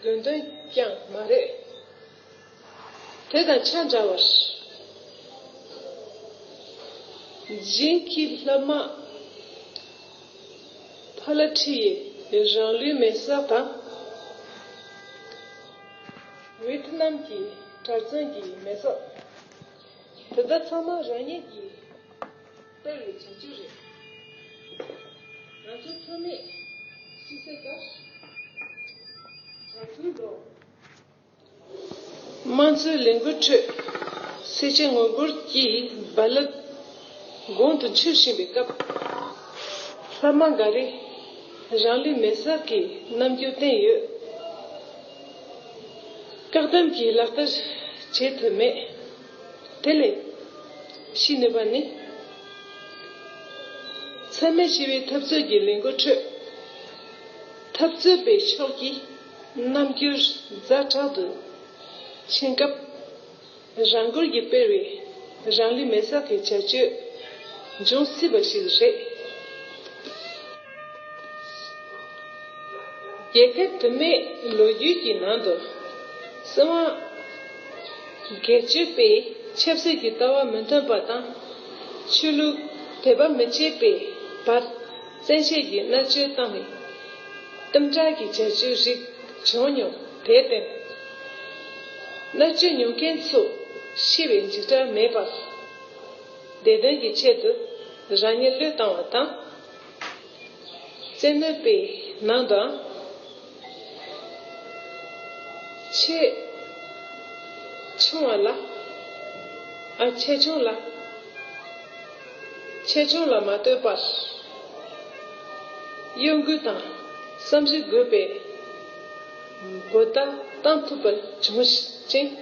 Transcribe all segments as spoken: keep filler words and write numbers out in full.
དགོས་དོན་ཀྱང་མ་རེད། དེ་དང་ཆ་འདྲ་བར། རྗེ་ཁྱི་ལྷ་མ་ཕ་ལ་ཁྲི་ཡི་རང་ལུས་མེ་སྲེག་དང་། ཝེ་ཐི་ནམ་གྱི་གྲྭ་བཙུན་གྱི་མེ་སྲེག། དེ་དག་ཚང་མ་རང་ཉིད་ཀྱིས་སྤེལ་བའི་བྱ་སྤྱོད་རེད། ང་ཚོ་ཚང་མས་ཤི་གསོན་དང་གྲྭ་བཙུན་དང་། དམངས་གཙོའི་ལས་འགུལ་ཁྲོད་སེམས་ཅན་ངོ་རྒོལ་གྱི་རྦ་རླབས་གོང་དུ་འཕྱུར་བཞིན་པའི་སྐབས། ལྷ་མ་འགའ་རེས་རང་ལུས་མེ་སྲེག་གི་རྣམ་འགྱུར་བསྟན་ཡོད། བཀག་སྡོམ་གྱི་ལག་བསྟར་བྱེད་ཐུབ་མེད། དེ་ལས་ཤི་ནུས་པ་ནི། འཚེ་མེད་ཞི་བའི་འཐབ་རྩོད་ཀྱི་ལས་འགུལ་ཁྲོད། འཐབ་རྩོད་པའི་ཕྱོགས་ཀྱི་རྣམ་འགྱུར་ཛ་དྲག་ཏུ་ཕྱིན་སྐབས། རང་འགུལ་གྱིས་སྤེལ་བའི་རང་ལུས་མེ་སྲེག་གི་བྱ་སྤྱོད་འབྱུང་སྲིད་པ་ཞིག་རེད། རྒྱལ་ཁབ་དུ་མའི་ལོ་རྒྱུས་ཀྱི་ནང་དུ། སྲིད་དབང་སྒེར་གཅོད་པས་ཆབ་སྲིད་ཀྱི་ལྟ་བ་མི་མཐུན་པ་དང་། ཆོས་ལུགས་དད་པ་མི་བྱེད་པའི་བར་བཙན་ཤེད་ཀྱིས་མནར་གཅོད་བཏང་བའི་དམ་དྲག་གི་བྱ་སྤྱོད་རིགས་བྱུང་མྱོང་། དེར་བརྟེན། མནར་གཅོད་མྱོང་མཁན་ཚོ་ཤི་བའི་འཇིགས་སྐྲག་མེད་པར། བདེ་དོན་གྱི་ཆེད་དུ་རང་ཉིད་བློས་བཏང་བ་དང་། བཙན་གནོན་པའི་ནང་དུའང་། ཆེ་ཆུང་བ་ལ། ཨ། ཆེ་ཆུང་ལ། ཆེ་ཆུང་ལ་མ་ལྟོས་པར། གཡོ་འགུལ་དང་བསམ་གཞིག་དགོས་པའི་འབོད་བརྡ་བཏང་ཐུབ་པ་བྱུང་ཞིང་།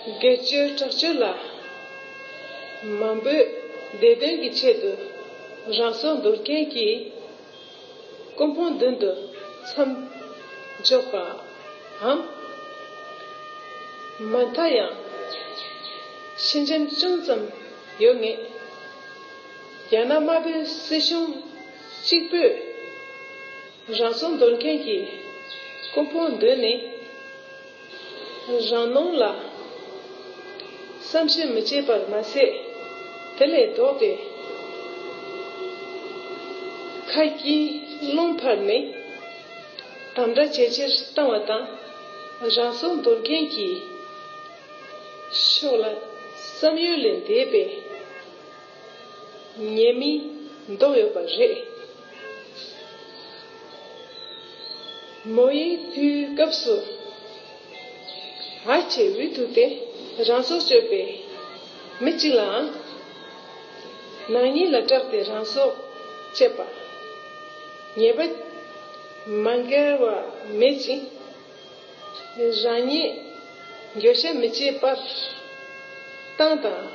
སྒེར་གཅོད་དྲག་སྤྱོད་ལ་མ་འབོད། བདེ་དོན་གྱི་ཆེད་དུ་རང་སྲོག་འདོར་མཁན་གྱི་ཀུན་སྤོང་མདུན་དུ་མཚམས་འཇོག་པའམ། མ་མཐའ་ཡང་ཤི་འཇམ་ཅུང་ཙམ་ཡོད་ངེས། རྒྱ་ནག་དམར་པོའི་སྲིད་གཞུང་གཅིག་པུས་རང་སྲོག་འདོར་མཁན་གྱི་ཀུན་སྤོང་མདུན་ནས། རང་སྣང་ལ་བསམ་ཤེས་མི་བྱེད་པར་མ་ཟད། དེ་ལས་ལྡོག་སྟེ། ཁ་སྐྱེངས་རླུང་འཕར་ནས་དམ་དྲག་ཇེ་ཆེར་བཏང་བ་དང་། རང་སྲོག་འདོར་མཁན་གྱི་ཕྱོགས་ལ་བསམ་ཡུལ་ལས་འདས་པའི་ཉེས་དམིགས་བསྡོགས་ཡོད་པ་རེད། མོ་ཡི་དུས་སྐབས་སུ། ཨ་ཅེ་ཝི་ཐུ་ཏེ་རང་སྲོག་གཅོད་པའི་མི་གཅིག་ལའང་། ནག་ཉེས་ལ་སྐྲག་སྟེ་རང་སྲོག་བཅད་པ། ཉེས་པ་མ་འགེལ་བ་མེད་ཅིང་། རང་ཉིད་འགྱོད་བཤགས་མི་བྱེད་པར་བཏང་དང་།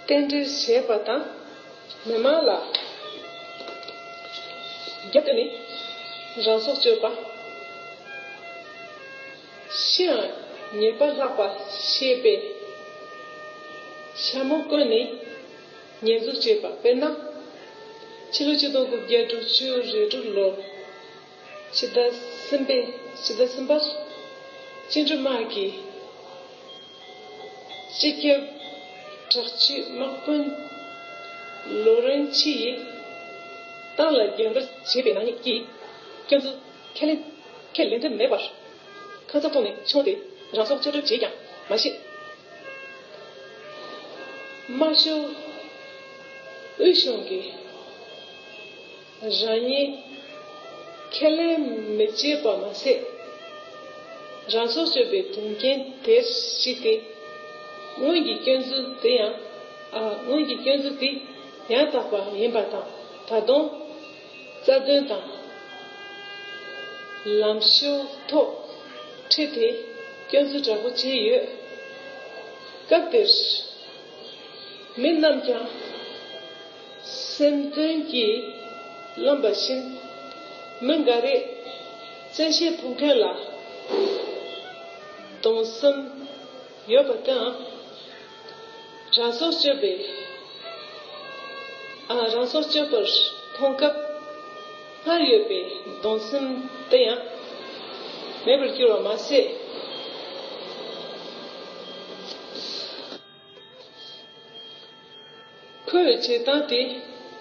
རྟེན་འབྲེལ་བྱས་པ་དང་། མི་མང་ལ་རྒྱབ་གཏད་ནས་རང་སྲོག་གཅོད་པ། ཤི་ཡང་ཉེས་པ་ལྷག་པ་ཞེས་པའི་ཞྭ་མོ་བསྐོན་ནས་ཉེས་འཛུགས་བྱས་པ། དཔེར་ན། ཕྱི་ལོ་ཆིག་སྟོང་དགུ་བརྒྱ་དྲུག་ཅུ་རེ་དྲུག་ལོར། ཕྱི་ཟླ་གསུམ་པའི་ཕྱི་ཟླ་གསུམ་པར་བཅིངས་འགྲོལ་དམག་གིས་སྤྱི་ཁྱབ་དྲག་སྤྱོད་དམག་དཔོན་ལོ་རེན་ཆི་ཡིས་ཏང་ལ་རྒྱབ་འགལ་བྱས་པའི་ནག་ཉེས་ཀྱི་སྐྱོན་འཛུགས་ཁས་ལེན་ཁས་ལེན་ཐབས་མེད་པར་ཁ་ཚ་ཐོག་ནས་མཆོངས་ཏེ་རང་སྲོག་གཅོད་གྲབས་བྱས་ཀྱང་མ་ཤི། དམར་ཤོག་དབུས་གཞུང་གིས་རང་ཉིད་ཁས་ལེན་མི་བྱེད་པ་མ་ཟད། རང་སྲོག་གཅོད་པའི་དོན་རྐྱེན་དེར་གཞིགས་ཏེ། སྔོན་གྱི་སྐྱོན་འཛུགས་དེ་ཡང་། ཨ། སྔོན་གྱི་སྐྱོན་འཛུགས་དེ་ཡང་དག་པ་ཡིན་པ་དང་། ད་དུང་རྩ་དོན་དང་ལམ་ཕྱོགས་ཐོག་ཁྲིད་དེ་སྐྱོན་འཛུགས་དྲག་པོ་བྱས་ཡོད། སྐབས་དེར། མི་རྣམས་ཀྱང་སེམས་དོན་གྱིས་རློམ་པ་བཞིན། མི་འགའ་རེས་བཙན་ཤེད་ཕོག་མཁན་ལ་གདུང་སེམས་ཡོད་པ་དང་། རང་སྲོག་གཅོད་པའི། ཨ། རང་སྲོག་གཅོད་པར་མཐོང་སྐབས། སྔར་ཡོད་པའི་གདུང་སེམས་དེ་ཡང་མེད་པར་གྱུར་བ་མ་ཟད། ཁོས་བྱེད་སྟངས་དེ་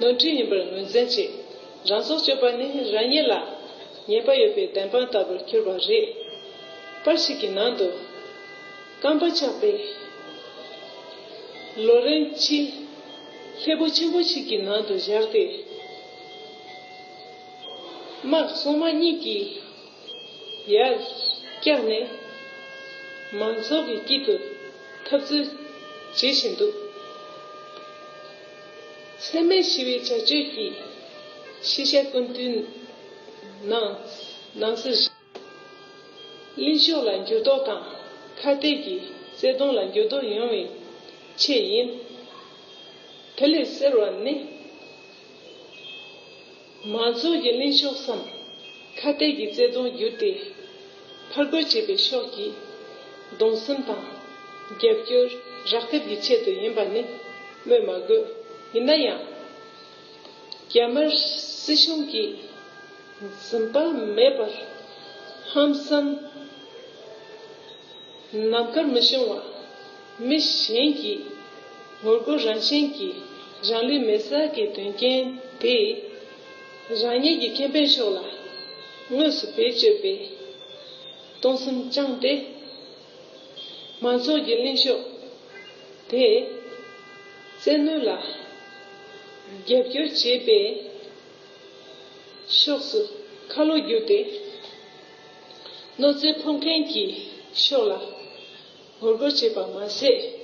ནོར་འཁྲུལ་ཡིན་པར་ངོས་འཛིན་བྱས། རང་སྲོག་གཅོད་པ་ནི་རང་ཉིད་ལ་ཉེས་པ་ཡོད་པའི་བདེན་དཔང་ལྟ་བུར་གྱུར་པ་རེད། པར་ཞིག་གི་ནང་དུ་རྐང་པ་བཅག་པའི་ལོ་རིམ་ཅིག་ལྷེབ་པོ་ཆེན་པོ་ཞིག་གི་ནང་དུ་བཞག་སྟེ། དམག་སྲུང་མ་གཉིས་ཀྱིས་ཡར་བཀྱགས་ནས་མང་ཚོགས་ཀྱི་དཀྱིལ་དུ་འཐབ་རྩོད་བྱེད་བཞིན་འདུག། འཚེ་མེད་ཞི་བའི་བྱ་སྤྱོད་ཀྱིས་ཤེས་བྱ་ཀུན་བཏུས་ནང་ནང་གསེས། གླེང་ཕྱོགས་ལ་འགྱུར་ལྡོག་དང་ཁ་གཏད་ཀྱི་བརྩེ་དུང་ལ་འགྱུར་ལྡོག་ཡོང་བའི་ཆེད་ཡིན། དེ་ལས་གསལ་བ་ནི། མང་ཚོགས་ཀྱི་གླེང་ཕྱོགས་སམ་ཁ་གཏད་ཀྱི་བརྩེ་དུང་བསྒྱུར་ཏེ། ཕར་རྒོལ་བྱེད་པའི་ཕྱོགས་ཀྱི་གདུང་སེམས་དང་རྒྱབ་སྐྱོར་རག་ཐབས་ཀྱི་ཆེད་དུ་ཡིན་པ་ནི་སྨོས་མ་དགོས། ཡིན་ན་ཡང་། རྒྱ་དམར་སྲིད་གཞུང་གིས་འཛེམ་བག་མེད་པར་ཧམ་སེམས། ནམ་མཁར་མི་ཤོང་བ། མི་གཞན་གྱི་ངོ་རྒོལ་རང་བཞིན་གྱིས་རང་ལུས་མེར་བསྲེགས་ཀྱི་དོན་རྐྱེན་དེས་རང་ཉིད་ཀྱི་ཁེ་ཕན་ཕྱོགས་ལ་དངོས་སུ་བེད་སྤྱོད་པའི་གདུང་སེམས་བཅངས་ཏེ། མང་ཚོགས་ཀྱི་གླེང་ཕྱོགས་དེ་བཙན་གནོན་ལ་རྒྱབ་སྐྱོར་བྱེད་པའི་ཕྱོགས་སུ་ཁ་ལོ་བསྒྱུར་ཏེ། གནོད་འཚེ་ཕོག་མཁན་གྱི་ཕྱོགས་ལ་ངོ་རྒོལ་བྱས་པ་མ་ཟད།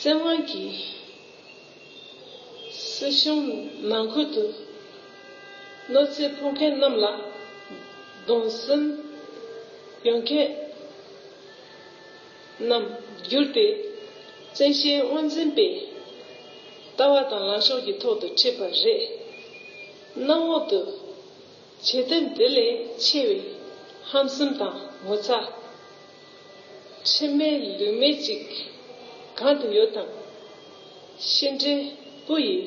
བཙན་དབང་གིས་སྲིད་གཞུང་ནང་ཁུལ་དུ་གནོད་འཚེ་ཕོག་མཁན་རྣམས་ལ་གདུང་སེམས་ཡོད་མཁན་རྣམས་བསྒྱུར་ཏེ། བཙན་ཤེད་དབང་འཛིན་པའི་ལྟ་བ་དང་ལངས་ཕྱོགས་ཀྱི་ཐོག་ཏུ་ཁྲིད་པ་རེད། གནམ་འོག་ཏུ་བྱེད་ཐབས་འདི་ལས་ཆེ་བའི་ཧམ་སེམས་དང་ངོ་ཚ། ཁྲེལ་མེད་ལུས་མེད་ཅིག་གང་དུ་ཡོད་དམ། ཤེས་འདྲེ་སྤུ་ཡི་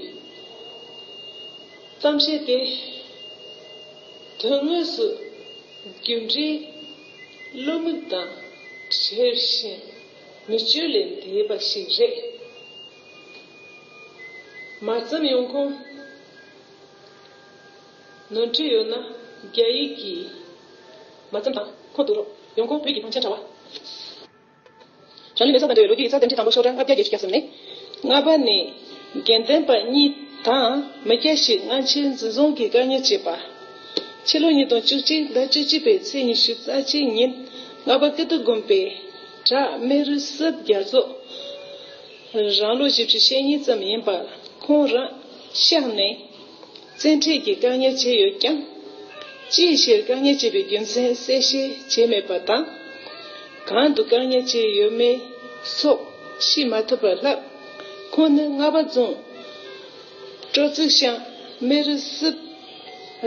གཏམ་བཤད་དེ། དོན་དངོས་སུ་རྒྱུ་འབྲས་བློ་མིག་དང་བྲལ་ཞིང་མི་སྤྱོད་ལས་འདས་པ་ཞིག་རེད། མ་བརྩམས་ཡོང་ཁུངས། ནོར་འཁྲུལ་ཡོད་ན་རྒྱ་ཡིག་གིས་མ་བརྩམས་དང་ཁོང་དུ་རོགས། ཡོང་ཁུངས་བོད་ཀྱི་ཐང་ཆེན་དྲ་བ། ཞང་ལི་མེ་ས་དང་འབྲེལ་བའི་ལོ་རྒྱུས་ཡིག་ཚགས་དེབ་ཁྲི་དང་པོ་ཤོག་གྲངས་ལྔ་བརྒྱ་བརྒྱད་ཅུ་གྱ་གསུམ་ནས། ལྔ་པ་ནི་དགེ་ལྡན་པ་གཉིས་དང་མི་སྐྱ་ཞིག་སྔ་ཕྱིར་འཛིན་བཟུང་གིས་བཀག་ཉར་བྱས་པ། ཕྱི་ལོ་ཉིས་སྟོང་བཅུ་གཅིག་ཟླ་བཅུ་གཅིག་པའི་ཚེས་ཉི་ཤུ་རྩ་གཅིག་ཉིན་རྔ་པ་ཀིརྟི་དགོན་པའི་བྲག་མེ་རི་སིབ་རྒྱ་མཚོ་རང་ལོ་བཞི་བཅུ་ཞེ་གཉིས་ཙམ་ཡིན་པ་ཁོང་རང་གཤེགས་ནས། བཙན་ཁྲིད་ཀྱིས་བཀག་ཉར་བྱས་ཡོད་ཀྱང་། ཅིའི་ཕྱིར་བཀག་ཉར་བྱས་པའི་རྒྱུ་མཚན་གསལ་བཤད་བྱས་མེད་པ་དང་། གང་དུ་བཀག་ཉར་བྱས་ཡོད་མེད་སོགས་ཤེས་མ་ཐུབ་པར་ལྷག། ཁོང་ནི་རྔ་པ་རྫོང་སྤྲོ་ཚིགས་ཤང་མེ་རི་སིབ་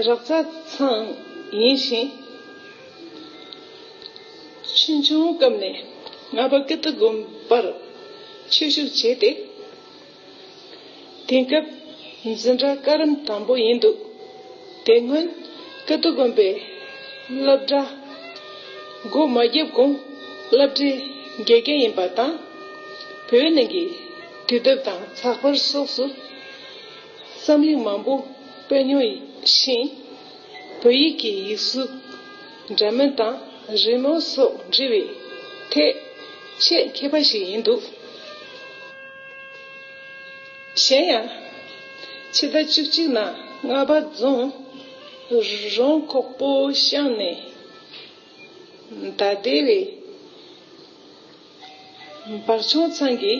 རག་རྩ་ཚང་ཡིན་ཞིང་། ཆུང་ཆུང་སྐབས་ནས་རྔ་པ་ཀིརྟི་དགོན་པར་ཆོས་ཞུགས་བྱས་ཏེ། དེང་སྐབས་འཛིན་གྲྭ་སྐར་རིམ་དང་པོ་ཡིན་འདུག། དེ་སྔོན་ཀིརྟི་དགོན་པའི་སློབ་གྲྭ་སྒོ་མ་བརྒྱབ་གོང་སློབ་གྲྭའི་དགེ་རྒན་ཡིན་པ་དང་། བོད་ནང་གི་དུས་དེབ་དང་ཚགས་པར་སོགས་སུ་རྩོམ་ཡིག་མང་པོ་སྤེལ་མྱོང་ཞིང་། བོད་ཡིག་གི་ཡིག་གཟུགས་འདྲ་མིན་དང་རི་མོ་སོགས་འབྲི་བའི་ཐད་ཆེས་མཁས་པ་ཞིག་ཡིན་འདུག། གཞན་ཡང་། ཕྱི་ཟླ་བཅུ་གཅིག་ནང་རྔ་པ་རྫོང་རོང་ཁོག་པོ་ཤང་ནས་མདའ་སྡེ་བའི་འབག་ཆུང་ཚང་གི་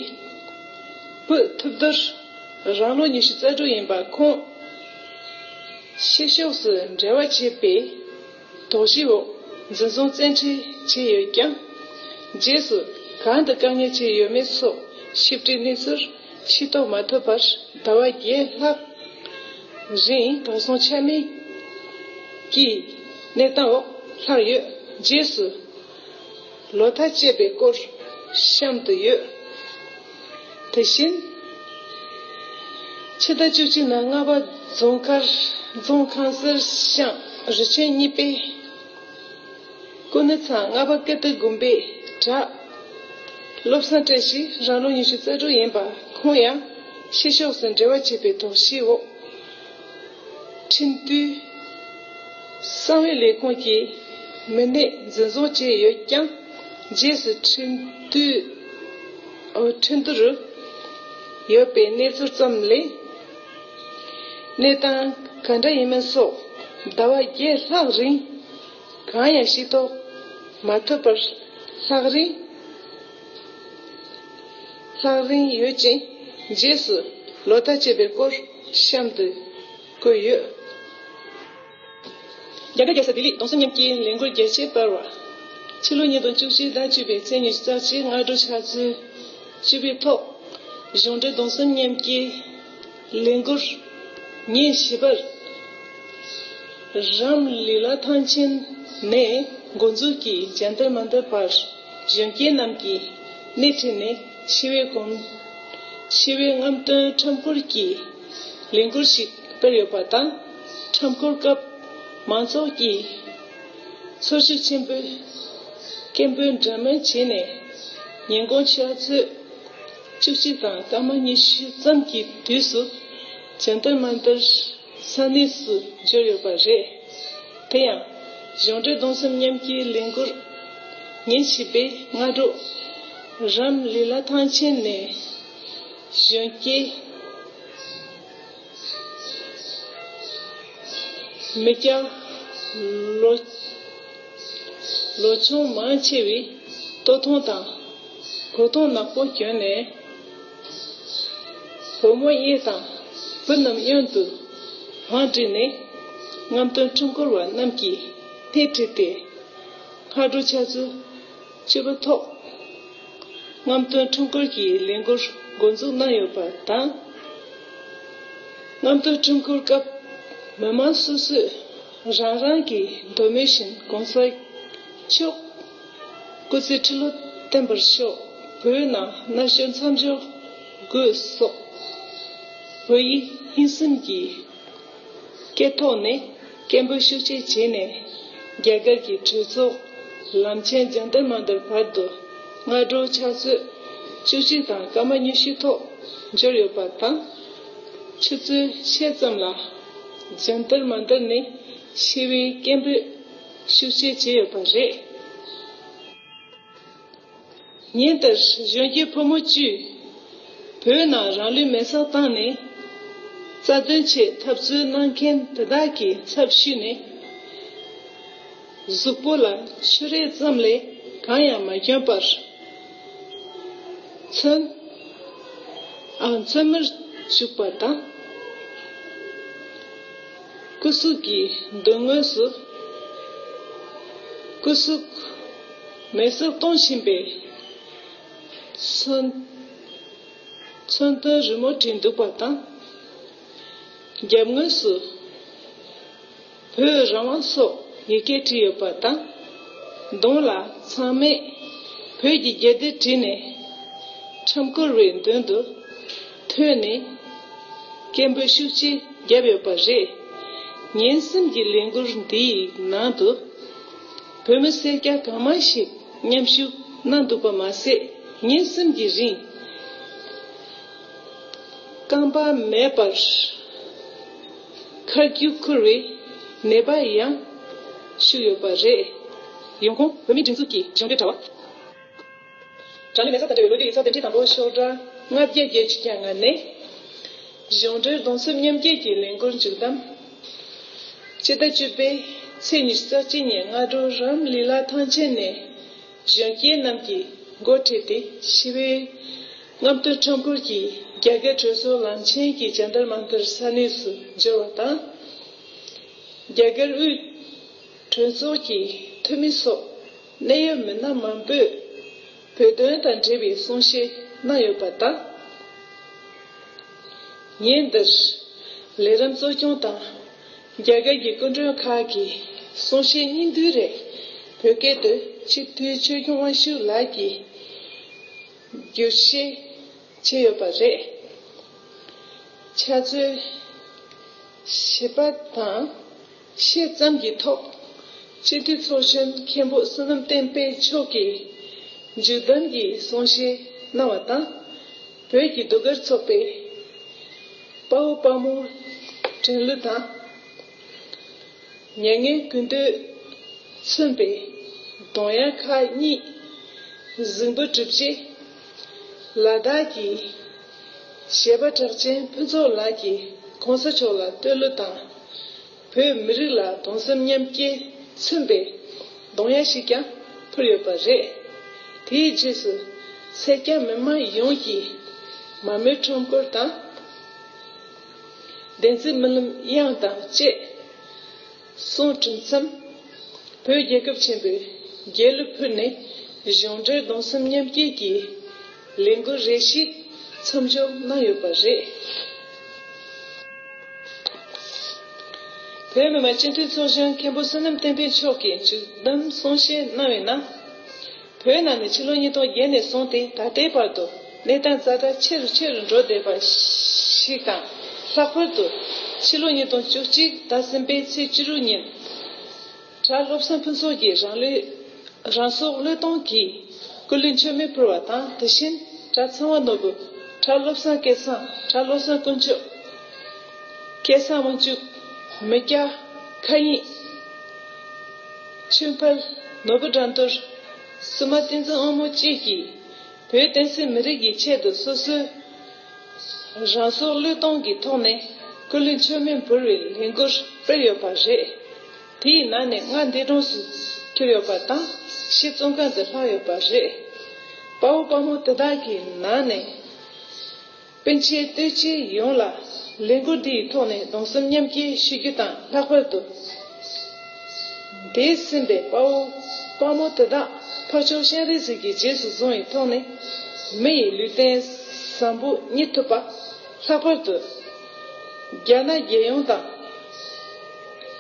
བུ་ཐུབ་རྡོར་རང་ལོ་ཉི་ཤུ་རྩ་དྲུག་ཡིན་པ་ཁོང་ཕྱི་ཕྱོགས་སུ་འབྲེལ་བ་བྱེད་པའི་དོགས་གཞིའི་འོག་འཛིན་བཟུང་བཙན་ཁྲིད་བྱས་ཡོད་ཀྱང་། རྗེས་སུ་གང་དུ་བཀག་ཉར་བྱས་ཡོད་མེད་སོགས་ཞིབ་ཕྲའི་གནས་ཚུལ་ཤེས་རྟོགས་མ་ཐུབ་པར་ཟླ་བ་བརྒྱད་ལྷག་རིང་དོགས་ཟོན་ཆ་མེད་ཀྱི་གནས་སྟངས་འོག་ལྷག་ཡོད། རྗེས་སུ་ལོ་ཐ་བཅད་པའི་སྐོར་གཤམ་དུ་ཡོད། དེ་བཞིན། ཕྱི་ཟླ་བཅུ་གཅིག་ནང་རྔ་པ་རྫོང་དཀར་རྫོང་ཁང་གསར་ཤང་རི་ཆེན་གཉིས་པའི་ཀུན་ནི་ཚང་རྔ་པ་ཀིརྟི་དགོན་པའི་བྲག་བློ་བཟང་བཀྲ་ཤིས་རང་ལོ་ཉི་ཤུ་རྩ་དྲུག་ཡིན་པ། ཁོང་ཡང་ཕྱི་ཕྱོགས་སུ་འབྲེལ་བ་བྱས་པའི་དོགས་གཞིའི་འོག་ཁྲིན་ཏུའུ་གསང་བའི་ལས་ཁུངས་ཀྱི་མི་སྣས་འཛིན་བཟུང་བྱས་ཡོད་ཀྱང་། རྗེས་སུ་ཁྲིན་ཏུའུ་ཁྲིན་ཏུའུ་རུ་ཡོད་པའི་གནས་ཚུལ་ཙམ་ལས། གནས་སྟངས་ག་འདྲ་ཡིན་མིན་སོགས་ཟླ་བ་བརྒྱད་ལྷག་རིང་གང་ཡང་ཤེས་རྟོགས་མ་ཐུབ་པར། ལྷག་རིང་ལྷག་རིང་ཡོད་ཅིང་། རྗེས་སུ་ལོག་ལྟ་བྱས་པའི་སྐོར་གཤམ་དུ་བཀོད་ཡོད། རྒྱ་གར་རྒྱལ་ས་ལྡི་ལིར་གདུང་སེམས་མཉམ་སྐྱེའི་ལས་འགུལ་རྒྱ་ཆེར་སྤེལ་བ། ཕྱི་ལོ་ཉིས་སྟོང་བཅུ་གཅིག་ཟླ་བཅུ་པའི་ཚེས་ཉི་ཤུ་རྩ་གཅིག་སྔ་དྲོ་ཕྱག་ཚོད་བཅུ་པའི་ཐོག་གཞུང་འབྲེལ་གདུང་སེམས་མཉམ་སྐྱེའི་ལས་འགུལ་ཉིན་བཞི་པར། རམ་ལི་ལ་ཐང་ཆེན་ནས་འགོ་འཛུགས་ཀྱིས་ཇན་ཏར་མན་ཏར་བར་གཞོན་སྐྱེས་རྣམས་ཀྱིས་སྣེ་ཁྲིད་ནས་ཞི་བའི་གོམ། ཞི་བའི་རྔམ་སྟོན་ཁྲོམ་སྐོར་གྱི་ལས་འགུལ་ཞིག་སྤེལ་ཡོད་པ་དང་། ཁྲོམ་སྐོར་སྐབས་མང་ཚོགས་ཀྱིས་ཚོར་ཤུགས་ཆེན་པོས་སྐད་འབོད་འདྲ་མིན་བྱས་ནས། ཉིན་གུང་ཕྱག་ཚོད་བཅུ་གཅིག་དང་སྐར་མ་ཉི་ཤུ་ཙམ་གྱི་དུས་སུ་ཇན་ཏར་མན་ཏར་ས་གནས་སུ་འབྱོར་ཡོད་པ་རེད། དེ་ཡང་གཞུང་འབྲེལ་གདུང་སེམས་མཉམ་སྐྱེའི་ལས་འགུལ་ཉིན་བཞི་པའི་སྔ་དྲོ། རམ་ལི་ལ་ཐང་ཆེན་ནས་གཞོན་སྐྱེས་མི་སྐྱ་ལོ་ལོ་ཆུང་མང་ཆེ་བས་སྟོད་ཐུང་དང་གོས་ཐུང་ནག་པོ་གྱོན་ནས། བུ་མོ་གཉིས་དང་བུ་རྣམས་གཡོན་དུ་བང་བསྒྲིགས་ནས། རྔམ་སྟོན་ཁྲོམ་སྐོར་བ་རྣམས་ཀྱིས་སྣེ་ཁྲིད་དེ། སྔ་དྲོ་ཕྱག་ཚོད་བཅུ་པའི་ཐོག་རྔམ་སྟོན་ཁྲོམ་སྐོར་གྱི་ལས་འགུལ་འགོ་འཛུགས་གནང་ཡོད་པ་དང་། རྔམ་སྟོན་ཁྲོམ་སྐོར་སྐབས་མི་མང་སོ་སོས་རང་རང་གི་འདོད་མོས་བཞིན་གོང་ས་མཆོག་སྐུ་ཚེ་ཁྲི་ལོ་བརྟན་པར་ཤོག་བོད་ནང་གནའ་ཤུལ་མཚམས་སྦྱོར་དགོས་སོགས་བོད་ཡིག་ཧིན་སིམ་གྱི་སྐད་ཐོག་ནས་སྐད་འབོད་ཤུགས་ཆེ་བྱས་ནས། རྒྱ་གར་གྱི་གྲོས་ཚོགས་ལམ་ཆེན་ཇན་ཏར་མན་ཏར་བར་དུ་སྔ་དྲོ་ཕྱག་ཚོད་བཅུ་གཅིག་དང་སྐར་མ་ཉི་ཤུ་ཐོག་འབྱོར་ཡོད་པ་དང་། ཆུ་ཚོད་ཕྱེད་ཙམ་ལ་ཇན་ཏར་མན་ཏར་ནས་ཞི་བའི་སྐད་འབོད་ཤུགས་ཆེ་བྱས་ཡོད་པ་རེད། ཉིན་དེར་གཞོན་སྐྱེས་ཕོ་མོ་བཅས་བོད་ནང་རང་ལུས་མེར་སྲེག་བཏང་ནས་རྩ་དོན་ཆེད་འཐབ་རྩོད་གནང་མཁན་དེ་དག་གི་ཚབ་ཞུས་ནས། གཟུགས་པོ་ལ་ཆུ་རས་ཙམ་ལས་གང་ཡང་མ་གྱོན་པར། མཚོན། ཨ། མཚོན་མར་བྱུགས་པ་དང་། སྐུ་གཟུགས་ཀྱི་མདུན་ངོས་སུ། སྐུ་གཟུགས་མེ་སྲེག་གཏོང་བཞིན་པའི་མཚོན། མཚོན་དོན་རི་མོ་བྲིས་འདུག་པ་དང་། རྒྱབ་ངོས་སུ། བོད་རང་དབང་སོགས་ཡི་གེ་བྲིས་ཡོད་པ་དང་། གདོང་ལ་ཚང་མས་བོད་ཀྱི་རྒྱལ་དར་བྲིས་ནས། ཁྲོམ་སྐོར་བའི་མདུན་དུ་ཐོན་ནས་སྐད་འབོད་ཤུགས་ཆེ་བརྒྱབ་ཡོད་པ་རེད། ཉིན་གསུམ་གྱི་ལས་འགུལ་འདིའི་ནང་དུ་བོད་མི་སེར་སྐྱ་གང་མང་ཞིག་མཉམ་ཞུགས་གནང་འདུག་པ་མ་ཟད། ཉིན་གསུམ་གྱི་རིང་རྐང་པ་མེད་པར་ཁ་རྒྱུག་འཁུར་བའི་ནད་པ་ཡང་བཞུགས་ཡོད་པ་རེད། ཡོང་ཁུངས། བོད་མིའི་སྒྲིག་འཛུགས་ཀྱི་གཞུང་འབྲེལ་དྲ་བ། གྲངས་ལས་མེད་ས་དང་འབྲེལ་བའི་ལོ་རྒྱུས་ཡིག་ཚགས་དེབ་ཁྲི་དང་པོ་ཤོག་གྲངས་ལྔ་བརྒྱ་བརྒྱད་ཅུ་གྱ་ལྔ་ནས། གཞུང་འབྲེལ་གདུང་སེམས་མཉམ་སྐྱེད་ཀྱི་ལས་འགུལ་མཇུག་བསྡོམས། སྤྱི་ཟླ་བཅུ་པའི་ཚེས་ཉི་ཤུ་རྩ་གཅིག་ཉིན་སྔ་དྲོ་རམ་ལི་ལ་ཐང་ཆེན་ནས་གཞོན་སྐྱེས་རྣམས་ཀྱིས་འགོ་ཁྲིད་དེ་ཞི་བའི་རྔམ་སྟོན་ཁྲོམ་སྐོར་གྱིས་རྒྱ་གར་གྲོས་ཚོགས་ལམ་ཆེན་གྱི་ཇན་ཏར་མན་ཏར་ས་གནས་སུ་འབྱོར་བ་དང་། རྒྱ་གར་དབུས་གྲོས་ཚོགས་ཀྱི་འཐུས་མི་སོགས་གནད་ཡོད་མི་སྣ་མང་པོས་བོད་དོན་དང་འབྲེལ་བའི་གསུང་བཤད་གནང་ཡོད་པ་དང་། ཉིན་འདིར་ལས་རིམ་གཙོ་སྐྱོང་དང་། རྒྱ་གར་གྱི་སྐུ་མགྲོན་ཁག་གིས་གསུང་བཤད་སྙིང་བསྡུས་རེ་བོད་སྐད་དུ་སྤྱི་འཐུས་ཆོས་སྐྱོང་དབང་ཕྱུག་ལགས་ཀྱིས་བསྒྱུར་བཤད་བྱས་ཡོད་པ་རེད། ཕྱག་ཚོད་བཞི་པ་དང་ཕྱེད་ཙམ་གྱི་ཐོག་སྤྱི་འཐུས་ཚོགས་གཞོན་མཁན་པོ་བསོད་ནམས་བསྟན་འཕེལ་མཆོག་གིས་མཇུག་བསྡོམས་ཀྱི་གསུང་བཤད་གནང་བ་དང་། བོད་ཀྱི་ཟློས་གར་ཚོགས་པའི་དཔའ་བོ་དཔའ་མོ་དྲན་གླུ་དང་། མྱ་ངན་ཀུན་འདུས་མཚོན་པའི་གདུང་དབྱངས་ཁག་གཉིས་གཟིགས་འབུལ་གྲུབ་རྗེས། ལ་དྭགས་ཀྱི་གཞས་པ་གྲགས་ཅན་ཕུན་ཚོགས་ལགས་ཀྱིས་གོང་ས་མཆོག་ལ་བསྟོད་གླུ་དང་། བོད་མི་རིགས་ལ་གདུང་སེམས་མཉམ་སྐྱེད་མཚོན་པའི་གདུང་དབྱངས་ཤིག་ཀྱང་ཕུལ་ཡོད་པ་རེད། དེའི་རྗེས་སུ་སེར་སྐྱ་མི་མང་ཡོངས་ཀྱིས་མར་མེའི་ཁྲོམ་སྐོར་དང་། བདེན་ཚིག་རྨི་ལམ་དབྱངས་དང་བཅས། གསུང་གྲུབ་མཚམས། བོད་རྒྱལ་ཁབ་ཆེན་པོའི་རྒྱལ་གླུ་ཕུལ་ནས་གཞུང་འབྲེལ་གདུང་སེམས་མཉམ་སྐྱེད་ཀྱི་ལས་འགུལ་རེ་ཞིག་མཚམས་འཇོག་གནང་ཡོད་པ་རེད། བོད་མི་མང་སྤྱི་འཐུས་ཚོགས་གཞོན་མཁན་པོ་བསོད་ནམས་བསྟན་འཕེལ་མཆོག་གིས་མཇུག་བསྡོམས་གསུང་བཤད་གནང་བའི་ནང་། བོད་ནང་ནས་ཕྱི་ལོ་ཉིས་སྟོང་བརྒྱད་ནས་བཟུང་སྟེ་ད་ལྟའི་བར་དུ་གནས་སྟངས་ཛ་དྲག་ཆེ་རུ་ཆེ་རུ་འགྲོ་བསྡད་པ་ཞིག་དང་། ལྷག་པར་དུ་ཕྱི་ལོ་ཉིས་སྟོང་བཅུ་གཅིག་ཟླ་གསུམ་པའི་ཚེས་བཅུ་དྲུག་ཉིན། གྲྭ་བློ་བཟང་ཕུན་ཚོགས་ཀྱིས་རང་ལུས་རང་སྲོག་བློས་གཏོང་གིས་སྐུ་ལུས་མཆོད་མེ་ཕུལ་བ་དང་། དེ་བཞིན་གྲྭ་ཚངས་པ་ནོར་བུ། གྲྭ་བློ་བཟང་སྐལ་བཟང་། གྲྭ་བློ་བཟང་དཀོན་མཆོག། སྐལ་བཟང་དབང་ཕྱུག། མི་སྐྱ། མཁའ་དབྱིངས། ཆོས་འཕེལ། ནོར་བུ་དགྲ་འདུལ། བཙུན་མ་བསྟན་འཛིན་དབང་མོ་བཅས་ཀྱིས་བོད་བསྟན་སྲིད་མི་རིགས་ཀྱི་ཆེད་དུ་སོ་སོའི་རང་སྲོག་བློས་གཏོང་གི་ཐོག་ནས་སྐུ་ལུས་མཆོད་མེ་འབུལ་བའི་ལས་འགུལ་སྤེལ་ཡོད་པ་རེད། དེའི་ནང་ནས་ང་འདས་གྲོངས་སུ་གྱུར་ཡོད་པ་དང་། ཕྱི་བཙོན་ཁང་དུ་ལྷག་ཡོད་པ་རེད། དཔའ་བོ་དཔའ་མོ་དེ་དག་གི་ནང་ནས། སྤུན་མཆེད་བསྟོད་ཆེན་ཡོངས་ལ་ལས་འགུལ་འདིའི་ཐོག་ནས་གདུང་སེམས་མཉམ་སྐྱེད་ཞུ་རྒྱུ་དང་། ལྷག་པར་དུ་འདས་ཟིན་པའི་དཔའ་བོ་དཔའ་མོ་དེ་དག་ཕར་ཕྱོགས་སྤྱན་རས་གཟིགས་ཀྱིས་རྗེས་སུ་བཟུང་བའི་ཐོག་ནས་མི་ཡི་ལུས་རྟེན་བཟང་པོ་རྙེད་ཐུབ་པ། ལྷག་པར་དུ་རྒྱ་ནག་རྒྱལ་ཡོངས་དང་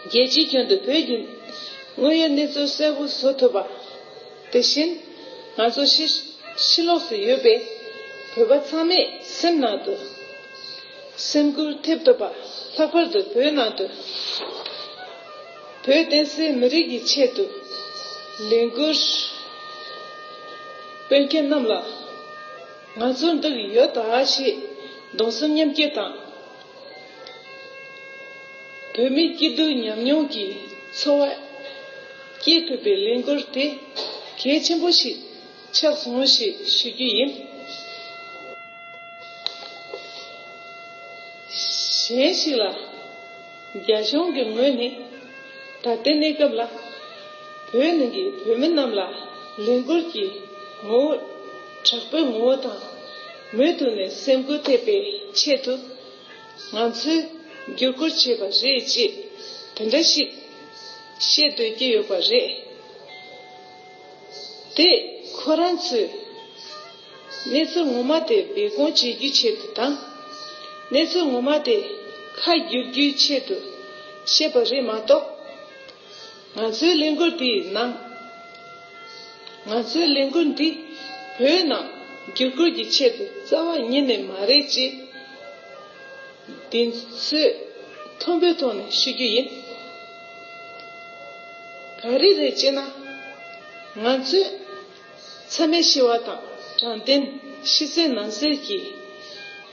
རྒྱལ་སྤྱིའི་ཁྱོན་དུ་བོད་ཀྱི་དངོས་ཡོད་གནས་ཚུལ་གསལ་པོ་བཟོ་ཐུབ་པ། དེ་བཞིན་ང་ཚོ་ཕྱི་ཕྱི་ལོགས་སུ་ཡོད་པའི་བོད་པ་ཚང་མས་སེམས་ནང་དུ་སེམས་འགུལ་ཐེབས་ཐུབ་པ། ལྷག་པར་དུ་བོད་ནང་དུ་བོད་བསྟན་སྲིད་མི་རིགས་ཀྱི་ཆེད་དུ་ལས་འགུལ་སྤེལ་མཁན་རྣམས་ལ་ང་ཚོར་འདུག་ཡོད་ད་ཞེས་གདུང་སེམས་མཉམ་སྐྱེད་དང་། བོད་མིའི་སྐྱིད་སྡུག་ཉམས་མྱོང་གི་ཚོར་བ་སྐྱེད་ཐུབ་པའི་ལས་འགུལ་དེ་གལ་ཆེན་པོ་ཞིག་ཆགས་སོང་ཞེས་ཞུ་རྒྱུ་ཡིན། གཞན་ཞིག་ལ། རྒྱ་གཞུང་གི་ངོས་ནས་ད་ལྟའི་གནས་སྐབས་ལ་བོད་ནང་གི་བོད་མི་རྣམས་ལ་ལས་འགུལ་གྱི་ངོ་བོ་དྲག་པོའི་ངོ་བོ་དང་མུ་མཐུད་ནས་སེམས་འགུལ་ཐེབས་པའི་ཆེད་དུ། ང་ཚོས་བརྒྱུད་སྐུལ་བྱས་པ་རེད་ཅེས་དེ་འདྲ་ཞིག་བཤད་འདོད་ཀྱི་ཡོད་པ་རེད། དེ་ཁོ་རང་ཚོས་གནས་ཚུལ་ངོ་མ་དེ་སྦས་སྐུང་བྱེད་རྒྱུའི་ཆེད་དུ་དང་། གནས་ཚུལ་ངོ་མ་དེ་ཁ་བསྒྱུར་རྒྱུའི་ཆེད་དུ་བཤད་པ་རེད་མ་གཏོགས། ང་ཚོའི་ལས་འགུལ་འདིའི་ནང་། ང་ཚོའི་ལས་འགུལ་འདི་བོད་ནང་བརྒྱུད་སྐུལ་གྱི་ཆེད་དུ་རྩ་བ་ཉིད་ནས་མ་རེད་ཅེས་འདི་ཚོས་མཐོན་པོའི་ཐོག་ནས་ཞུ་རྒྱུ་ཡིན། ག་རེ་རེད་ཅེ་ན། ང་ཚོས་མཚམས་མེད་ཞི་བ་དང་དྲང་བདེན་ཕྱི་གསལ་ནང་གསལ་གྱི་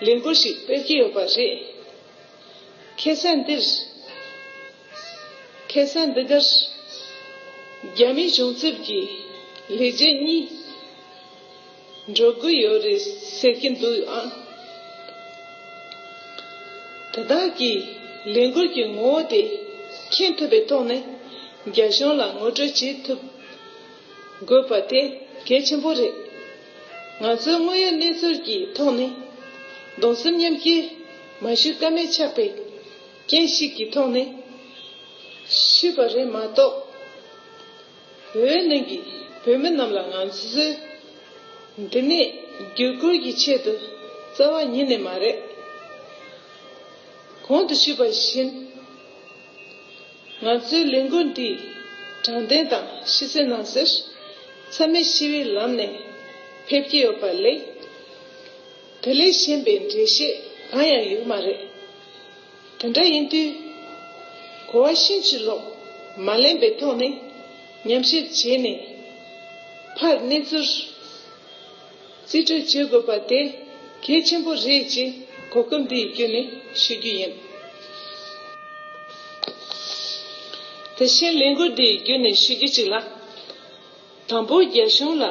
ལས་འགུལ་ཞིག་སྤེལ་གྱི་ཡོད་པ་རེད། ཁ་སང་འདིར། ཁ་སང་འདི་གར་རྒྱ་མིའི་གཞུང་ཚབ་ཀྱི་ལས་བྱེད་གཉིས་འགྲོ་གི་ཡོད་རེད་ཟེར་གྱི་འདུག་ཨང་། དེ་དག་གིས་ལས་འགུལ་གྱི་ངོ་བོ་དེ་མཁྱེན་ཐུབ་པའི་ཐོག་ནས་རྒྱ་གཞུང་ལ་ངོ་སྤྲོད་བྱེད་ཐུབ་དགོས་པ་དེ་གལ་ཆེན་པོ་རེད། ང་ཚོའི་དངོས་ཡོད་གནས་ཚུལ་གྱི་ཐོག་ནས་གདུང་སེམས་མཉམ་སྐྱེད་མ་ཞུ་ཀ་མེད་ཆགས་པའི་རྐྱེན་ཞིག་གི་ཐོག་ནས་ཞུས་པ་རེད་མ་གཏོགས། བོད་ནང་གི་བོད་མི་རྣམས་ལ་ང་ཚོས་འདི་ནས་བརྒྱུད་སྐུལ་གྱི་ཆེད་དུ་རྩ་བ་ཉིད་ནས་མ་རེད། གོང་དུ་ཞུས་པ་བཞིན། ང་ཚོའི་ལས་འགུལ་འདི་དྲང་བདེན་དང་ཕྱི་གསལ་ནང་གསལ། མཚམས་མེད་ཞི་བའི་ལམ་ནས་ཕེབས་ཀྱི་ཡོད་པ་ལས། དེ་ལས་གཞན་པའི་འགྲེལ་བཤད་གང་ཡང་ཡོད་མ་རེད། དེ་འདྲ་ཡིན་དུས། གོ་བ་ཕྱིན་ཅི་ལོག་མ་ལེན་པའི་ཐོག་ནས་ཉམས་ཞིབ་བྱས་ནས། ཕར་གནས་ཚུལ་རྩིས་སྤྲོད་བྱེད་དགོས་པ་དེ་གལ་ཆེན་པོ་རེད་ཅེས་གོ་སྐབས་འདི་ཡི་བརྒྱུད་ནས་ཞུ་རྒྱུ་ཡིན། དེ་བཞིན་ལས་འགུལ་འདི་ཡི་བརྒྱུད་ནས་ཞུ་རྒྱུ་གཅིག་ལ། དང་པོ། རྒྱ་གཞུང་ལ་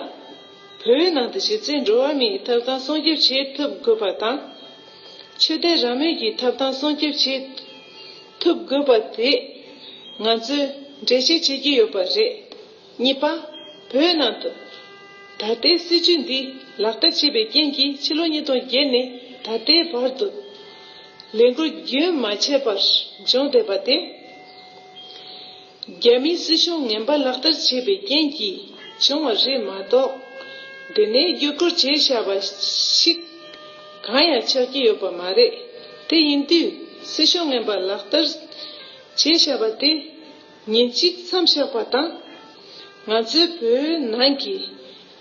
བོད་ནང་དུ་གཞི་རྩའི་འགྲོ་བ་མིའི་ཐོབ་ཐང་སྲུང་སྐྱོབ་བྱེད་ཐུབ་དགོས་པ་དང་། ཆོས་དད་རང་མོས་ཀྱི་ཐོབ་ཐང་སྲུང་སྐྱོབ་བྱེད་ཐུབ་དགོས་པ་དེ་ང་ཚོས་འགྲེལ་བཤད་བྱེད་ཀྱི་ཡོད་པ་རེད། གཉིས་པ། བོད་ནང་དུ་ད་ལྟའི་སྲིད་བྱུས་འདི་ལག་བསྟར་བྱས་པའི་རྐྱེན་གྱིས་ཕྱི་ལོ་ཉིས་སྟོང་བརྒྱད་ནས་ད་ལྟའི་བར་དུ་ལས་འགུལ་རྒྱུན་མ་ཆད་པར་འབྱུང་བསྡད་པ་དེ། རྒྱ་མིའི་སྲིད་གཞུང་ངན་པ་ལག་བསྟར་བྱས་པའི་རྐྱེན་གྱིས་བྱུང་བ་རེད་མ་གཏོགས། དེ་ནས་བརྒྱུད་སྐུལ་བྱས་བཞག་པ་ཞིག་གང་ཡང་ཆགས་ཀྱི་ཡོད་པ་མ་རེད། དེ་ཡིན་དུས་སྲིད་གཞུང་ངན་པ་ལག་བསྟར་བྱས་བཞག་པ་དེ་ཉིན་གཅིག་མཚམས་བཞག་པ་དང་། ང་ཚོའི་བོད་ནང་གི་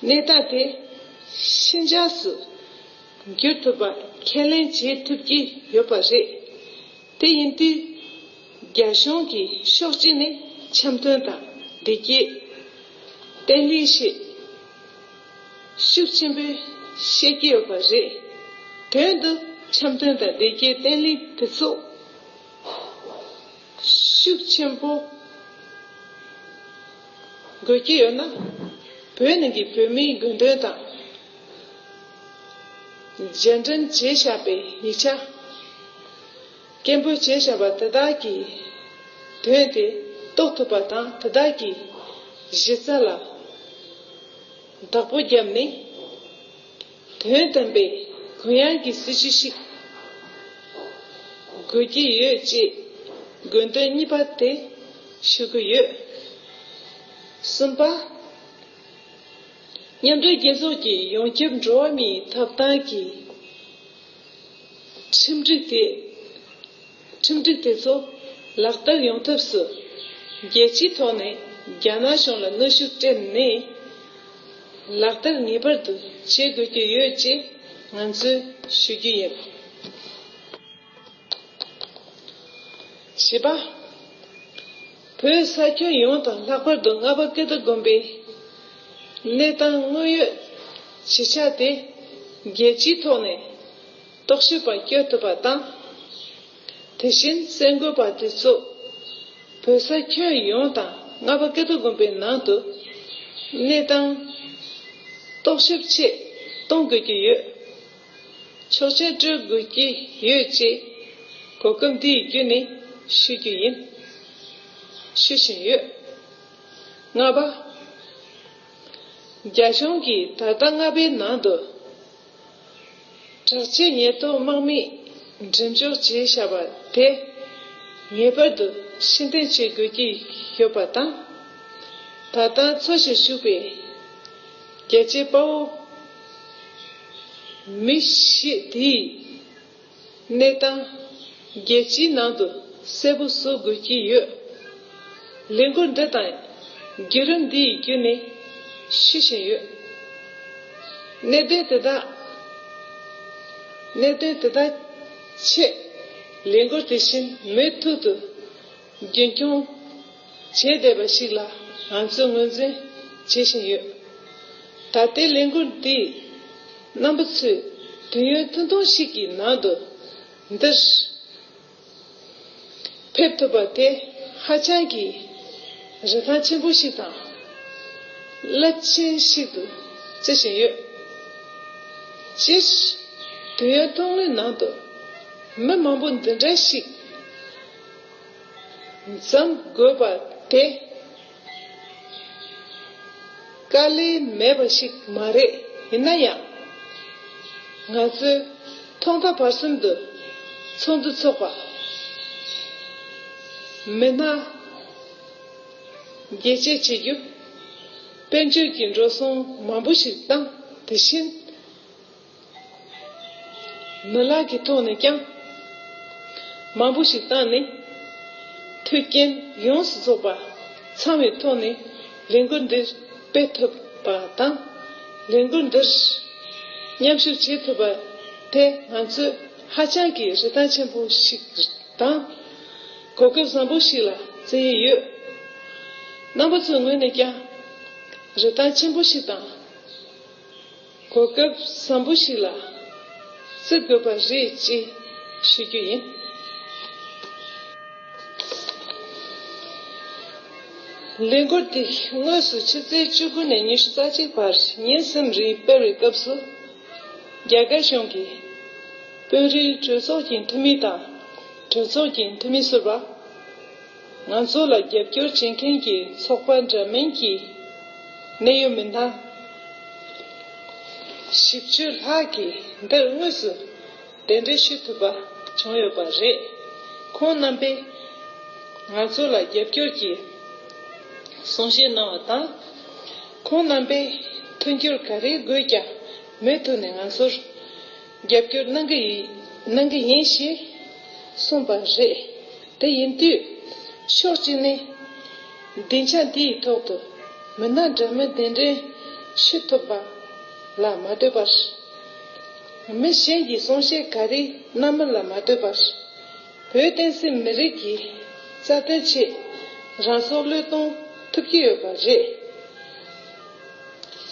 གནས་སྟངས་དེ་ཞི་འཇགས་སུ་འགྱུར་ཐུབ་པ་ཁས་ལེན་བྱེད་ཐུབ་ཀྱི་ཡོད་པ་རེད། དེ་ཡིན་དུས། རྒྱ་གཞུང་གིས་ཕྱོགས་གཅིག་ནས་འཆམ་མཐུན་དང་བདེ་སྐྱིད་བརྟན་ལྷིང་ཞེས་ཤུགས་ཆེན་པོས་བཤད་ཀྱི་ཡོད་པ་རེད། དོན་དུ་འཆམ་མཐུན་དང་བདེ་སྐྱིད་བརྟན་ལྷིང་དེ་ཚོ་ཤུགས་ཆེན་པོ་དགོས་ཀྱི་ཡོད་ན། བོད་ནང་གི་བོད་མིའི་དགོས་འདུན་དང་། རྒྱ་འདྲེན་བྱས་བཞག་པའི་ཡིག་ཆ་སྐད་འབོད་བྱས་བཞག་པ་དེ་དག་གི་དོན་དེ་རྟོགས་ཐུབ་པ་དང་། དེ་དག་གི་གཞི་རྩ་ལ་བདག་པོ་བརྒྱབ་ནས། དོན་དམ་པའི་གུ་ཡངས་ཀྱི་སྲིད་བྱུས་ཤིག་དགོས་ཀྱི་ཡོད་ཅེས་དགོས་འདུན་གཉིས་པ་དེ་ཞུ་གི་ཡོད། གསུམ་པ། མཉམ་འབྲེལ་རྒྱལ་ཚོགས་ཀྱི་ཡོངས་ཁྱབ་འགྲོ་བ་མིའི་ཐོབ་ཐང་གི་ཁྲིམས་སྒྲིག་དེ། ཁྲིམས་སྒྲིག་དེ་ཚོ་ལག་བསྟར་ཡོང་ཐབས་སུ། རྒྱལ་སྤྱིའི་ཐོག་ནས་རྒྱ་ནག་གཞུང་ལ་གནོན་ཤུགས་སྤྲད་ནས། ལག་བསྟར་ངེས་པར་དུ་བྱེད་དགོས་ཀྱི་ཡོད་ཅེས་ང་ཚོས་ཞུ་རྒྱུ་ཡིན། བཞི་པ། བོད་ས་ཁྱོན་ཡོངས་དང་། ལྷག་པར་དུ་རྔ་པ་ཀིརྟི་དགོན་པའི་གནས་སྟངས་དངོས་ཡོད་གཞིས་ཆགས་དེ་རྒྱལ་སྤྱིའི་ཐོག་ནས་རྟོག་ཞིབ་པ་བསྐྱོད་ཐུབ་པ་དང་། དེ་བཞིན་གསར་འགོད་པ་དེ་ཚོ་བོད་ས་ཁྱོན་ཡོངས་དང་། རྔ་པ་ཀིརྟི་དགོན་པའི་ནང་དུ་གནས་སྟངས་རྟོག་ཞིབ་ཆེད་གཏོང་དགོས་ཀྱི་ཡོད། ཆོག་མཆན་སྤྲོད་དགོས་ཀྱི་ཡོད་ཅེས་གོ་སྐབས་འདི་ཡི་བརྒྱུད་ནས་ཞུ་རྒྱུ་ཡིན། ཞུ་བཞིན་ཡོད། ལྔ་པ། རྒྱ་གཞུང་གིས་ད་ལྟ་རྔ་པའི་ནང་དུ་དྲག་ཆས་ཉེན་རྟོག་དམག་མིས་འགྲེམས་འཇོག་བྱས་བཞག་པ་དེ་ངེས་པར་དུ་ཕྱིར་འཐེན་བྱེད་དགོས་ཀྱི་ཡོད་པ་དང་། ད་ལྟ་འཚོ་ཞིང་བཞུགས་པའི་རྒྱལ་གཅེས་དཔའ་བོ་མི་ཞིག་དེའི་གནས་སྟངས་རྒྱལ་སྤྱིའི་ནང་དུ་གསལ་པོ་བཟོ་དགོས་ཀྱི་ཡོད། ལས་འགུལ་འདི་དང་བརྒྱུད་རིམ་འདི་ཡི་བརྒྱུད་ནས་ཞུ་བཞིན་ཡོད། གནད་དོན་དེ་དག་གནད་དོན་དེ་དག་ཆེད་ལས་འགུལ་དེ་བཞིན་མུ་མཐུད་དུ་རྒྱུན་འཁྱོངས་བྱས་བསྡད་པ་ཞིག་ལ་ང་ཚོས་ངོས་འཛིན་བྱེད་བཞིན་ཡོད། ད་ལྟའི་ལས་འགུལ་འདིས་རྣམ་པ་ཚོས་དུས་ཡུན་ཐུང་ཐུང་ཞིག་གི་ནང་དུ་འདིར་ཕེབས་ཐུབ་པ་དེ་ཧ་ཅང་གི་རིན་ཐང་ཆེན་པོ་ཞིག་དང་རླབས་ཆེན་ཞིག་ཏུ་བརྩི་བཞིན་ཡོད། སྤྱིར་དུས་ཡུན་ཐུང་ངུའི་ནང་དུ་མི་མང་པོ་འདི་འདྲ་ཞིག་འཛོམས་དགོས་པ་དེ་དཀའ་ལས་མེད་པ་ཞིག་མ་རེད། ཡིན་ན་ཡང་། ང་ཚོས་ཐོག་མཐའ་བར་གསུམ་དུ་ཚོགས་འདུ་འཚོགས་པ། མི་སྣ་རྒྱས་བཅད་བྱེད་རྒྱུ། དཔལ་འབྱོར་གྱི་འགྲོ་སོང་མང་པོ་ཞིག་བཏང་། དེ་བཞིན། མི་ལག་གི་ཐོག་ནས་ཀྱང་མང་པོ་ཞིག་བཏང་ནས། མཐུན་རྐྱེན་ཡོངས་སུ་རྫོགས་པ་ཚང་བའི་ཐོག་ནས་ལས་འགུལ་འདི་སྤེལ་ཐུབ་པ་དང་། ལས་འགུལ་འདིར་མཉམ་ཞུགས་བྱེད་ཐུབ་པ་དེ་ང་ཚོས་ཧ་ཅང་གི་རིན་ཐང་ཆེན་པོ་ཞིག་ དང་། གོ་སྐབས་བཟང་པོ་ཞིག་ལ་བརྩི་ཡི་ཡོད། རྣམ་པ་ཚོའི་ངོས་ནས་ཀྱང་རིན་ཐང་ཆེན་པོ་ཞིག་དང་། གོ་སྐབས་བཟང་པོ་ཞིག་ལ་བརྩི་དགོས་པ་རེད་ཅེས་ཞུ་རྒྱུ་ཡིན། ལས་འགུལ་འདི་དངོས་སུ་ཕྱི་ཚེས་བཅུ་དགུ་ནས་ཉི་ཤུ་རྩ་གཅིག་བར་ཉིན་གསུམ་རིང་སྤེལ་བའི་སྐབས་སུ། རྒྱ་གར་གཞུང་གིས་དཔོན་རིགས་གྲོས་ཚོགས་ཀྱི་འཐུས་མི་དང་གྲོས་ཚོགས་ཀྱི་འཐུས་མི་ཟུར་པ། ང་ཚོ་ལ་རྒྱབ་སྐྱོར་བྱེད་མཁན་གྱི་ཚོགས་པ་འདྲ་མིན་གྱི་གནད་ཡོད་མི་སྣ་བཞི་བཅུ་ལྷག་གིས་འདིར་དངོས་སུ་གདན་འདྲེན་ཞུ་ཐུབ་པ་བྱུང་ཡོད་པ་རེད། ཁོང་རྣམ་པས་ང་ཚོ་ལ་རྒྱབ་སྐྱོར་གྱི་གསུང་བཤད་གནང་བ་དང་། ཁོང་རྣམ་པས་མཐུན་འགྱུར་ག་རེ་དགོས་ཀྱང་མུ་མཐུད་ནས་ང་ཚོར་རྒྱབ་སྐྱོར་གནང་གི་ཡིན་གནང་གི་ཡིན་ཞེས་གསུངས་པ་རེད། དེ་ཡིན་དུས་ཕྱོགས་གཅིག་ནས་སྡིངས་ཆ་འདིའི་ཐོག་ཏུ་མི་སྣ་འདྲ་མིན་གདན་འདྲེན་ཞུ་ཐུབ་པ་ལ་མ་ལྟོས་པར། མི་གཞན་གྱི་གསུང་བཤད་ག་རེ་གནང་མིན་ལ་མ་ལྟོས་པར། བོད་བསྟན་སྲིད་མི་རིགས་ཀྱི་རྩ་དོན་ཆེད་རང་སྲོག་བློས་གཏོང་ཐུབ་ཀྱི་ཡོད་པ་རེད།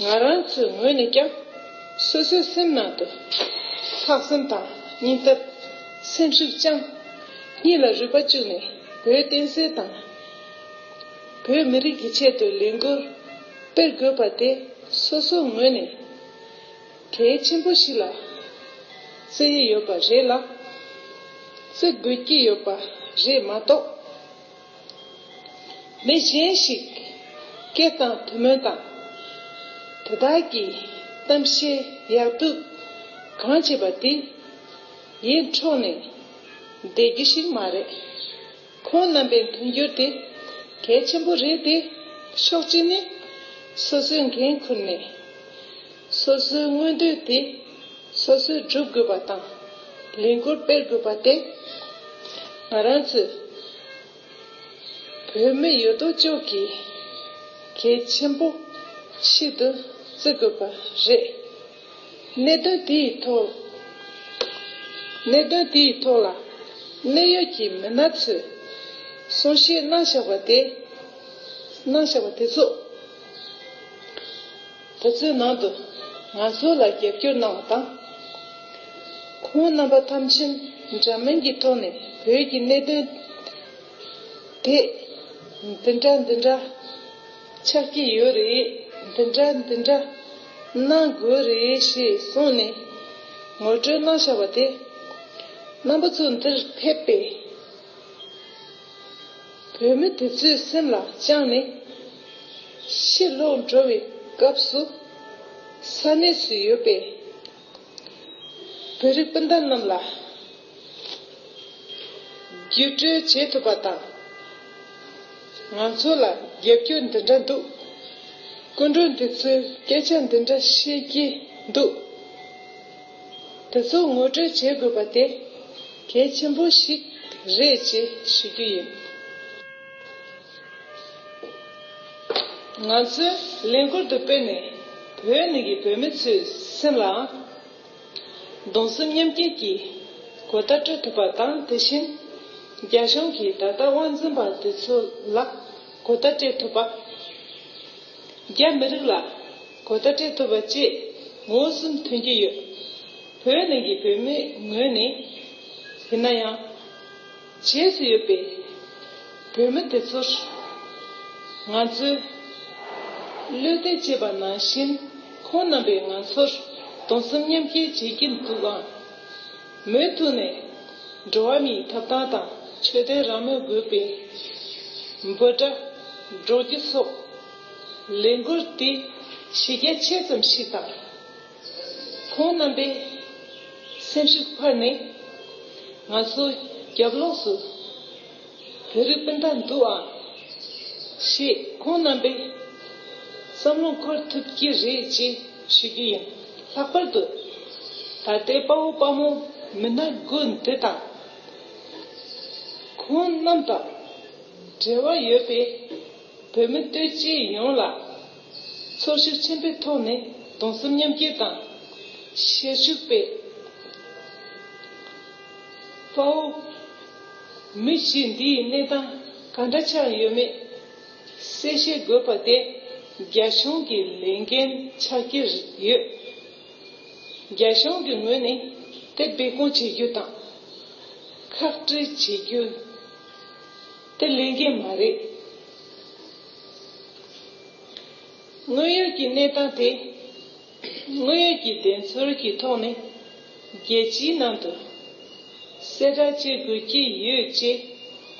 ང་རང་ཚོའི་ངོས་ནས་ཀྱང་སོ་སོའི་སེམས་ནང་དུ་ལྷག་བསམ་དང་སྙིང་སྟོབས། སེམས་ཤུགས་བཅངས། སྙིང་ལ་རུས་པ་བཅུག་ནས་བོད་བསྟན་སྲིད་དང་། བོད་མི་རིགས་ཀྱི་ཆེད་དུ་ལས་འགུལ་སྤེལ་དགོས་པ་དེ་སོ་སོའི་ངོས་ནས་གལ་ཆེན་པོ་ཞིག་ལ་བརྩི་ཡི་ཡོད་པ་རེད་ལ། བརྩི་དགོས་ཀྱི་ཡོད་པ་རེད་མ་གཏོགས། མི་གཞན་ཞིག་སྐད་དང་དུ་མོ་དང་། དེ་དག་གི་གཏམ་བཤད་ཡག་སྡུག་གང་བྱེད་པ་དེ་ཡིད་འཕྲོག་ནས་བསྡད་རྒྱུ་ཞིག་མ་རེད། ཁོང་རྣམ་པའི་མཐུན་འགྱུར་དེ་གལ་ཆེན་པོ་རེད་དེ། ཕྱོགས་གཅིག་ནས་སོ་སོའི་འགན་འཁུར་ནས་སོ་སོའི་མངོན་འདོད་དེ་སོ་སོས་སྒྲུབ་དགོས་པ་དང་ལས་འགུལ་སྤེལ་དགོས་པ་དེ་ང་རང་ཚོའི་བོད་མི་ཡོད་དོ་ཅོག་གི་གལ་ཆེན་པོ་ཞིག་ཏུ་བརྩི་དགོས་པ་རེད། གནད་དོན་དེའི་ཐོག་གནད་དོན་དེའི་ཐོག་ལ་གནད་ཡོད་ཀྱི་མི་སྣ་ཚོས་གསུང་བཤད་གནང་བཞག་པ་དེ་གནང་བཞག་པ་དེ་ཚོ། དེ་ཚོའི་ནང་དུ་ང་ཚོ་ལ་རྒྱབ་སྐྱོར་གནང་བ་དང་། ཁོང་རྣམ་པ་ཐམས་ཅད་འདྲ་མིན་གྱི་ཐོག་ནས་བོད་ཀྱི་གནད་དོན་དེ་འདི་འདྲ་འདི་འདྲ་ཆགས་ཀྱི་ཡོད་རེད། འདི་འདྲ་འདི་འདྲ་གནང་དགོས་རེད་ཞེས་གསུངས་ནས་ངོ་སྤྲོད་གནང་བཞག་པ་དེ། རྣམ་པ་ཚོ་འདིར་ཕེབས་པའི་བོད་མི་དེ་ཚོའི་སེམས་ལ་བཅངས་ནས་ཕྱིར་ལོག་འགྲོ་བའི་སྐབས་སུ་ས་གནས་སུ་ཡོད་པའི་བོད་རིགས་སྤུན་ཟླ་རྣམས་ལ་བརྒྱུད་སྤྲོད་བྱེད་ཐུབ་པ་དང་། ང་ཚོ་ལ་རྒྱབ་སྐྱོར་འདི་འདྲ་འདུག་སྐུ་མགྲོན་འདི་ཚོས་སྐད་ཆ་འདི་འདྲ་བཤད་ཀྱི་འདུག་དེ་ཚོ་ངོ་སྤྲོད་བྱེད་དགོས་པ་དེ་གལ་ཆེན་པོ་ཞིག་རེད་ཅེས་ཞུ་རྒྱུ་ཡིན། ང་ཚོས་ལས་འགུལ་དུ་སྤེལ་ནས་བོད་ནང་གི་བོད་མི་ཚོའི་སེམས་ལའང་གདུང་སེམས་མཉམ་སྐྱེད་ཀྱི་གོ་བརྡ་སྤྲོད་ཐུབ་པ་དང་། དེ་བཞིན་རྒྱ་གཞུང་གིས་ད་ལྟ་དབང་འཛིན་པ་དེ་ཚོ་ལ་གོ་བརྡ་སྤྲད་ཐུབ་པ། རྒྱ་མི་རིགས་ལ་གོ་བརྡ་སྤྲད་ཐུབ་པ་བཅས་མངོན་སུམ་ཐོན་གྱི་ཡོད། བོད་ནང་གི་བོད་མིའི་ངོས་ནས་ཡིན་ན་ཡང་རྗེས་སུ་ཡོད་པའི་བོད་མི་དེ་ཚོར་ང་ཚོས་བློས་གཏད་བྱས་པ་ནང་བཞིན་ཁོང་རྣམ་པས་ང་ཚོར་གདུང་སེམས་མཉམ་སྐྱེད་བྱེད་ཀྱིན་འདུག་ཨང་། མུ་མཐུད་ནས་འགྲོ་བ་མིའི་ཐོབ་ཐང་དང་ཆོས་དད་རང་མོས་དགོས་པའི་འབོད་སྒྲ་སྒྲོག་རྒྱུ་སོགས་ལས་འགུལ་དེ་གཞི་རྒྱ་ཆེ་ཙམ་ཞིག་དང་། ཁོང་རྣམ་པས་སེམས་ཤུགས་འཕར་ནས་ང་ཚོ་རྒྱབ་ལོགས་སུ་བོད་རིགས་སྤུན་ཟླ་འདུག་ཨང་ཞེས་ཁོང་རྣམ་པས་བསམ་བློ་འཁོར་ཐུབ་ཀྱི་རེད་ཅེས་ཞུ་རྒྱུ་ཡིན། ལྷག་པར་དུ་ད་ལྟའི་དཔའ་བོ་དཔའ་མོ་མི་སྣ་དགུ་འདི་དང་། ཁོང་རྣམས་དང་འབྲེལ་བ་ཡོད་པའི་བོད་མི་ལྟོས་བཅས་ཡོངས་ལ་ཚོར་ཤུགས་ཆེན་པོའི་ཐོག་ནས་གདུང་སེམས་མཉམ་སྐྱེད་དང་ཤེད་ཤུགས་སྤེལ། དཔའ་བོ་ མི་གཅིག་འདིའི་གནས་སྟངས་ག་འདྲ་ཆགས་ཡོད་མེད་གསལ་བཤད་དགོས་པ་དེ་རྒྱ་གཞུང་གི་ལས་འགན་ཆགས་ཀྱི་ཡོད། རྒྱ་གཞུང་གི་ངོས་ནས་དེ་སྦས་སྐུང་བྱེད་རྒྱུ་དང་ཁག་དཀྲི་བྱེད་རྒྱུ་དེ་ལས་འགན་མ་རེད། དངོས་ཡོད་ཀྱི་གནས་སྟངས་དེ་དངོས་ཡོད་ཀྱི་བདེན་འཚོལ་གྱི་ཐོག་ནས་རྒྱལ་སྤྱིའི་ནང་དུ་གསལ་བསྒྲགས་བྱེད་དགོས་ཀྱི་ཡོད་ཅེས་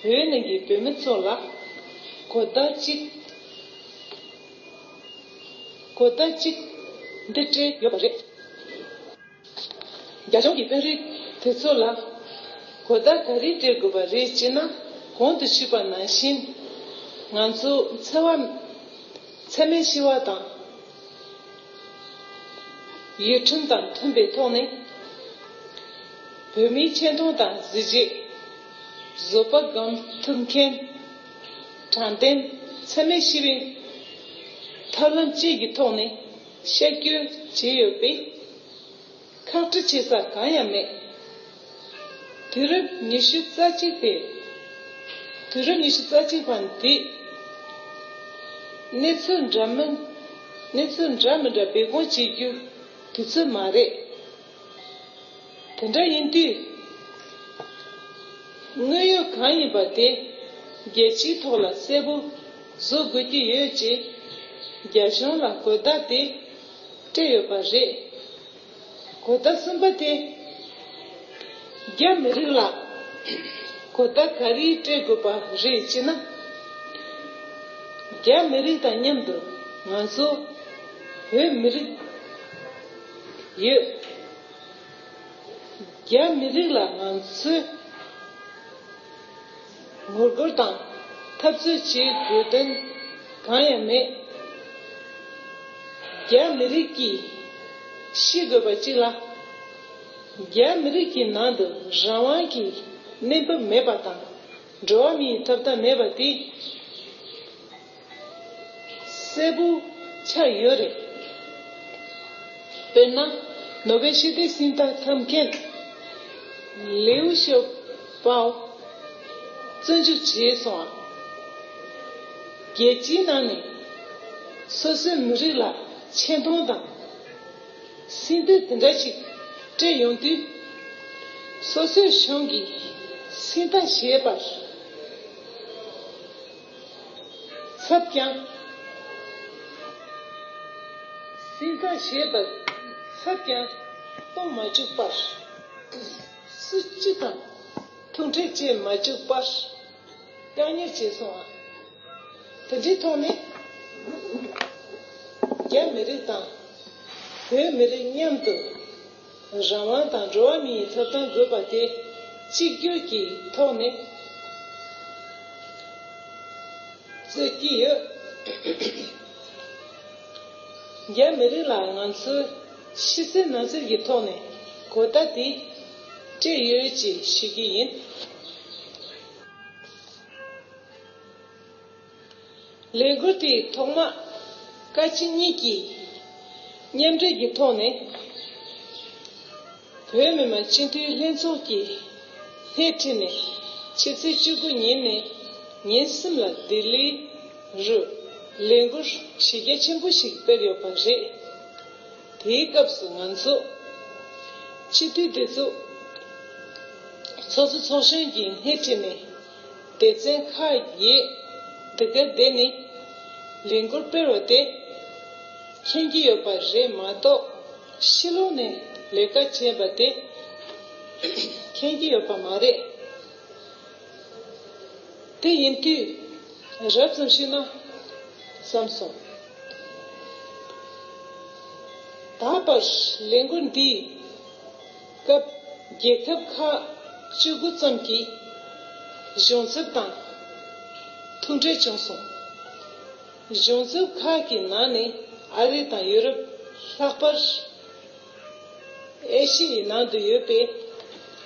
བོད་ནང་གི་བོད་མི་ཚོ་ལ་གོ་བརྡ་གཅིག་གོ་བརྡ་གཅིག་འདི་སྤྲད་ཡོད་པ་རེད། རྒྱ་གཞུང་གི་དཔོན་རིགས་དེ་ཚོ་ལ་གོ་བརྡ་ག་རེ་སྤྲད་དགོས་པ་རེད་ཅེ་ན། གོང་དུ་ཞུས་པ་ནང་བཞིན་ང་ཚོ་འཚེ་བ་འཚེ་མེད་ཞི་བ་དང་ཡུལ་ཁྲིམས་དང་མཐུན་པའི་ཐོག་ནས་བོད་མིའི་ཆེ་མཐོང་དང་གཟི་བརྗིད་བཟོད་པ་སྒོམ་ཐུབ་མཁན་དྲང་བདེན་འཚེ་མེད་ཞི་བའི་ཐབས་ལམ་བཅས་ཀྱི་ཐོག་ནས་ཤར་བསྐྱོད་བྱས་ཡོད་པས། ཁག་དཀྲི་བྱེད་ས་གང་ཡང་མེད། དུས་རབས་ཉི་ཤུ་རྩ་གཅིག་པའི་དུས་རབས་ཉི་ཤུ་རྩ་གཅིག་པ་འདི་གནས་ཚུལ་འདྲ་མིན་གནས་ཚུལ་འདྲ་མི་འདྲ་སྦས་སྐུང་བྱེད་རྒྱུ་དུས་ཚོད་མ་རེད། དེ་འདྲ་ཡིན་དུས་དངོས་ཡོད་གང་ཡིན་པ་དེ་རྒྱལ་སྤྱིའི་ཐོག་ལ་གསལ་པོ་བཟོ་དགོས་ཀྱི་ཡོད་ཅེས་རྒྱ་གཞུང་ལ་གོ་བརྡ་དེ་སྤྲད་ཡོད་པ་རེད། གོ་བརྡ་གསུམ་པ་དེ། རྒྱ་མི་རིགས་ལ་གོ་བརྡ་ག་རེ་སྤྲད་དགོས་པ་རེད་ཅེ་ན། རྒྱ་མི་རིགས་དང་མཉམ་དུ་ང་ཚོ་བོད་མི་རིགས་ཡོད། རྒྱ་མི་རིགས་ལ་ང་ཚོས། ངོ་རྒོལ་དང་འཐབ་རྩོད་བྱེད་དགོས་དོན་གང་ཡང་མེད། རྒྱ་མི་རིགས་ཀྱིས་ཤེས་དགོས་པ་གཅིག་ལ། རྒྱ་མི་རིགས་ཀྱི་ནང་དུ་རང་དབང་གི་གནས་བབ་མེད་པ་དང་འགྲོ་བ་མིའི་ཐོབ་ཐང་མེད་པ་དེ། གསལ་པོ་ཆགས་ཡོད་རེད། དཔེར་ན། ནོ་བེལ་ཞི་བདེའི་གཟེངས་རྟགས་ཐོབ་མཁན་ལིའུ་ཞའོ་པའོ་བཙོན་འཇུག་བྱས་སོང་ང་། རྒྱལ་སྤྱིའི་ནང་ནས་སོ་སོའི་མི་རིགས་ལ་ཆེ་མཐོང་དང་། གཟེངས་བསྟོད་དེ་འདྲ་ཞིག་སྤྲད་ཡོང་དུས། སོ་སོའི་གཞུང་གིས་གཟེངས་རྟགས་བཞེས་པར་ཚབ་ཀྱང་། གཟེངས་རྟགས་བཞེས་པར་ཚབ་ཀྱང་གཏོང་མ་བཅུག་པར། སུ་གཅིག་དང་ཐུག་འཕྲད་བྱེད་མ་བཅུག་པར་བཀག་ཉར་བྱས་སོང་ང་། དེ་འདྲའི་ཐོག་ནས་རྒྱ་མི་རིགས་དང་བོད་མི་རིགས་མཉམ་དུ་རང་དབང་དང་འགྲོ་བ་མིའི་ཐོབ་ཐང་དགོས་པ་དེ་གཅིག་གྱུར་གྱི་ཐོག་ནས་རྩོད་ཀྱི་ཡོད། རྒྱ་མི་རིགས་ལ་ང་ཚོས་ཕྱི་གསལ་ནང་གསལ་གྱི་ཐོག་ནས་གོ་བརྡ་དེ་སྤྲད་ཡོད་ཅེས་ཞུ་གི་ཡིན། ལས་འགུལ་དེའི་ཐོག་མ་བཀའ་སྤྱི་གཉིས་ཀྱིས་མཉམ་འབྲེལ་གྱི་ཐོག་ནས་བོད་མི་མང་སྤྱི་འཐུས་ལྷན་ཚོགས་ཀྱི་སྣེ་ཁྲིད་ནས་ཕྱི་ཚེས་བཅུ་དགུ་ཉིན་ནས་ཉིན་གསུམ་ལ་ལྡི་ལི་རུ་ལས་འགུལ་གཞི་རྒྱ་ཆེན་པོ་ཞིག་སྤེལ་ཡོད་པ་རེད། དེའི་སྐབས་སུ་ང་ཚོ་སྤྱི་འཐུས་སྡེ་ཚོགས་ཚོགས་གཙོ་ཚོགས་གཞོན་གྱི་སྣེ་ཁྲིད་ནས་སྡེ་ཚན་ཁག་བརྒྱད་འདི་གར་བསྡད་ནས་ལས་འགུལ་སྤེལ་བ་དེ་མཁྱེན་གྱི་ཡོད་པ་རེད་མ་གཏོགས་ཕྱི་ལོགས་ནས་ལས་ཀ་བྱས་པ་དེ་མཁྱེན་གྱི་ཡོད་པ་མ་རེད། དེ་ཡིན་དུས་རབ་ཙམ་ཞུས་ན་བསམ་སོང་། ད་བར་ལས་འགུལ་འདིའི་སྐབས་རྒྱལ་ཁབ་ཁག་བཅུ་དགུ་ཙམ་གྱི་གཞུང་ཚབ་དང་ཐུག་འཕྲད་བྱུང་སོང་། གཞུང་ཚབ་ཁག་གི་ནང་ནས་ཨ་རི་དང་ཡུ་རོབ། ལྷག་པར་ཨེ་ཤི་ཡའི་ནང་དུ་ཡོད་པའི་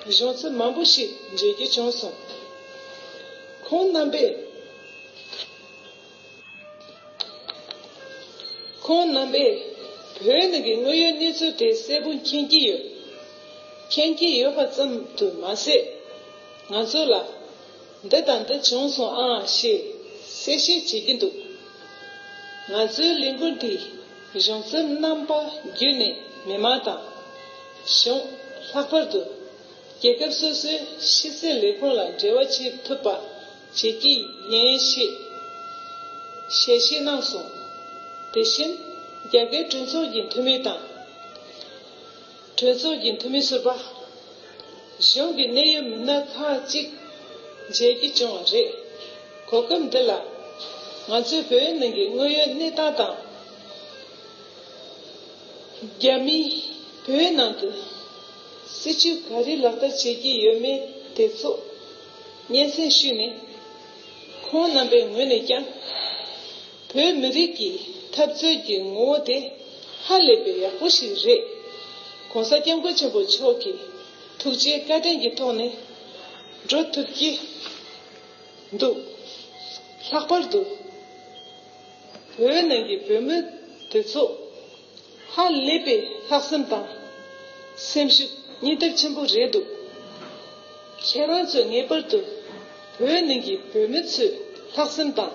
གཞུང་ཚབ་མང་པོ་ཞིག་མཇལ་རྒྱུ་བྱུང་སོང་། ཁོང་རྣམ་པས། ཁོང་རྣམ་པས་བོད་ནང་གི་དངོས་ཡོད་གནས་ཚུལ་དེ་གསལ་པོ་མཁྱེན་གྱི་ཡོད། མཁྱེན་གྱི་ཡོད་པ་ཙམ་དུ་མ་ཟད། ང་ཚོ་ལ་ འདི་དང་འདི་བྱུང་སོང་ཨང་ཞེས་གསལ་བཤད་བྱེད་ཀྱི་འདུག། ང་ཚོའི་ལས་འགུལ་འདིས་གཞུང་ཚབ་རྣམ་པ་བརྒྱུད་ནས་མི་མང་དང་གཞུང་། ལྷག་པར་དུ་རྒྱལ་ཁབ་སོ་སོའི་ཕྱི་སྲིད་ལས་ཁུངས་ལ་འབྲེལ་བ་བྱེད་ཐུབ་པ་བྱེད་ཀྱི་ཡིན་ཞེས་ཞལ་བཞེས་གནང་སོང་། དེ་བཞིན་རྒྱ་སྐད་གྲོས་ཚོགས་ཀྱི་འཐུས་མི་དང་། གྲོས་ཚོགས་ཀྱི་འཐུས་མི་ཟུར་པ། གཞུང་གི་གནད་ཡོད་མི་སྣ་ཁག་ཅིག་མཇལ་རྒྱུ་བྱུང་བ་རེད། གོ་སྐབས་འདི་ལ་ང་ཚོའི་བོད་ནང་གི་དངོས་ཡོད་གནས་སྟངས་དང་། རྒྱ་མིས་བོད་ནང་དུ་སྲིད་བྱུས་ག་རེ་ལག་བསྟར་བྱེད་ཀྱི་ཡོད་མེད་དེ་ཚོ་སྙན་སེང་ཞུས་ནས། ཁོང་རྣམ་པའི་ངོས་ནས་ཀྱང་བོད་མི་རིགས་ཀྱི་འཐབ་རྩོད་ཀྱི་ངོ་བོ་དེ་ཧ་ལས་པའི་ཡག་པོ་ཞིག་རེད། ༸གོང་ས་༸སྐྱབས་མགོན་ཆེན་པོ་མཆོག་གི་ཐུགས་རྗེ་བཀའ་དྲིན་གྱི་ཐོག་ནས་འགྲོ་ཐུབ་ཀྱི་འདུག། ལྷག་པར་དུ་བོད་ནང་གི་བོད་མི་དེ་ཚོ་ཧ་ལས་པའི་ལྷག་བསམ་དང་སེམས་ཤུགས་གཉིས་ལྡན་ཆེན་པོ་རེད་འདུག། ཁྱེད་རང་ཚོས་ངེས་པར་དུ་བོད་ནང་གི་བོད་མི་ཚོའི་ལྷག་བསམ་དང་།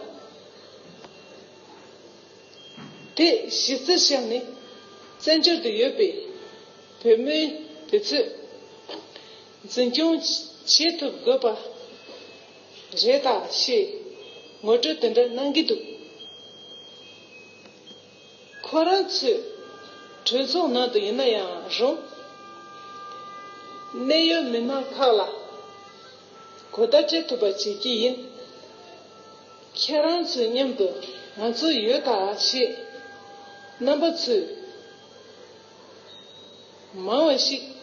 དེ་གཞི་རྩར་བཞག་ནས་བཙན་བྱོལ་དུ་ཡོད་པའི་བོད་མི་དེ་ཚོས་འཛིན་སྐྱོང་བྱེད་ཐུབ་དགོས་པ་རེད་ད་ཞེས་ངོ་སྤྲོད་དེ་འདྲ་གནང་གི་འདུག། ཁོ་རང་ཚོས་གྲོས་ཚོགས་ནང་དུ་ཡིན་ན་ཡང་རུང་། གནད་ཡོད་མི་སྣ་ཁག་ལ་གོ་བརྡ་སྤྲད་ཐུབ་པ་བྱེད་ཀྱི་ཡིན། ཁྱེད་རང་ཚོའི་མཉམ་དུ་ང་ཚོ་ཡོད་ད་ཞེས་རྣམ་པ་ཚོས་མང་བ་ཞིག་